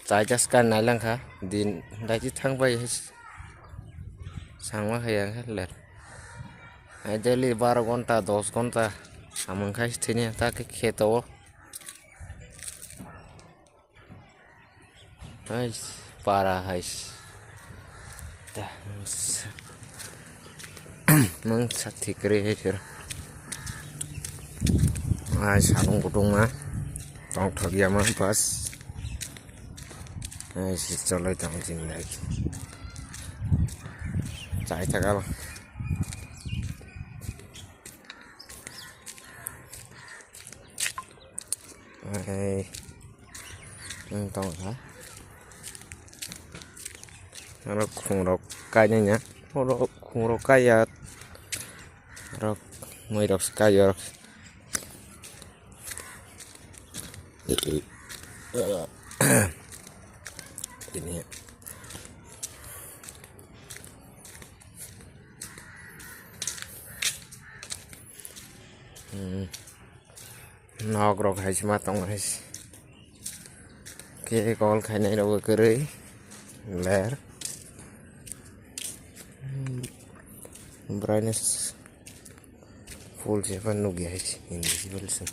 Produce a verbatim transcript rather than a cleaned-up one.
Chai jas ka nai lang kha, din dai ji thang bai hai sangma hai ang kha ler. Ai daily baro gonta, dos gonta samung khai thini ta khe kheto o. Hai para hai. Ta mang sa thik re hai sir. Ai salung kutung ma tong thok ya ma bas. Ai si cholai tong jin lai. Chai thakal. Ai. Ang tong kha. Aro khungrok kainai ya. Oro khungrok kaiya. Aro muirok se kaiya. Ini. Hmm. Nok rok hai se ma tong hai se. Khe call khainai rok kwrwi ler. Brightness full se pha nukya hai se invisible se.